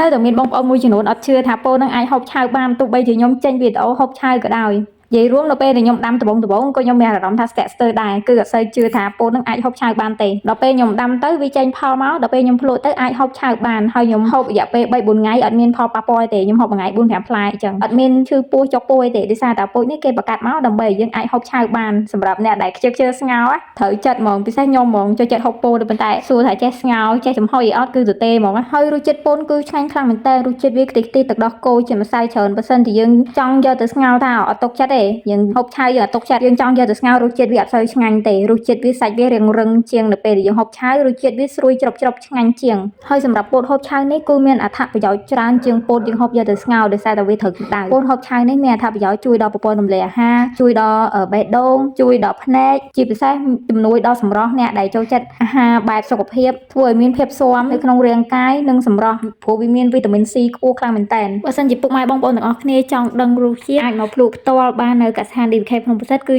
នៅតែមានបងប្អូនមួយចំនួនអត់ជឿថាពោតនឹងអាចហូបឆៅបានទោះបីជាខ្ញុំចេញវីដេអូហូបឆៅក៏ដោយនិយាយរួមនៅពេលដែលខ្ញុំដាំដំបងដំបងក៏ខ្ញុំមានអារម្មណ៍ថាស្ទាក់ស្ទើរដែរគឺអត់សូវជឿថាពោតនឹងអាចហូបឆៅបានទេដល់ពេលខ្ញុំដាំទៅវាចេញផលមកដល់ពេលខ្ញុំភ្លក់ទៅអាចហូបឆៅបានហើយខ្ញុំហូបរយៈពេល3 4ថ្ងៃអត់មានផលប៉ះពាល់ទេខ្ញុំហូបមួយថ្ងៃ4 5ផ្លែអញ្ចឹងអត់មានឈឺពោះចុកពោះអីទេដោយសារតែពោតនេះគេបង្កាត់មកដើម្បីឲ្យយើងអាចហូបឆៅបានសម្រាប់អ្នកដែលខ្ជិលខ្ជិលស្ងោរត្រូវចិត្តហ្មងពិសេសខ្ញុំហ្មងចូលចិត្តហូបពោតប៉ុន្តែសួរថាចេះស្ងោរចេះចំហុយអត់គឺទទេហ្មងហើយរសជាតិពោតគឺឆ្ងាញ់ខ្លាំងមែនតើរសជាតិវាខ្ទិះខ្ទិះទឹកដោះគោជាម្សៅច្រើនបើសិនជាយើងចង់យកទៅស្ងោរថាអត់ទុកចិត្តទេយើងហូបឆៅយើងអត់ទុកចិត្តយើងចង់យកទៅស្ងោររសជាតិវាអត់សូវឆ្ងាញ់ទេរសជាតិវាសាច់វារាងរឹងជាងនៅពេលដែលយើងហូបឆៅរសជាតិវាស្រួយជ្រប់ជ្រប់ឆ្ងាញ់ជាងហើយសម្រាប់ពោតហូបឆៅនេះគឺមានអត្ថប្រយោជន៍ច្រើនជាងពោតយើងហូបយកទៅស្ងោរដោយសារតែវាត្រូវកម្ដៅពោតហូបឆៅនេះមានអត្ថប្រយោជន៍ជួយដល់ប្រព័ន្ធរំលាយអាហារជួយដល់បេះដូងជួយដល់ភ្នែកជាពិសេសជំនួយដល់សម្រស់អ្នកដែលចូលចិត្តអាហារបែបសុខភាពធ្វើឲ្យមានភាពស៊ាំនៅក្នុងរាងកាយនិងសម្រស់ព្រោះវាមានវីតាមីន C ខ្ពស់ខ្លាំងមែនតើបើសិនជាពុកម៉ែបងប្អូនទាំងអស់គ្នាចង់ដឹងរសជាតិអាចមកភ្លក់ផ្ទាល់បាននៅកសិដ្ឋាន DVK ភ្នំប្រសិទ្ធគឺ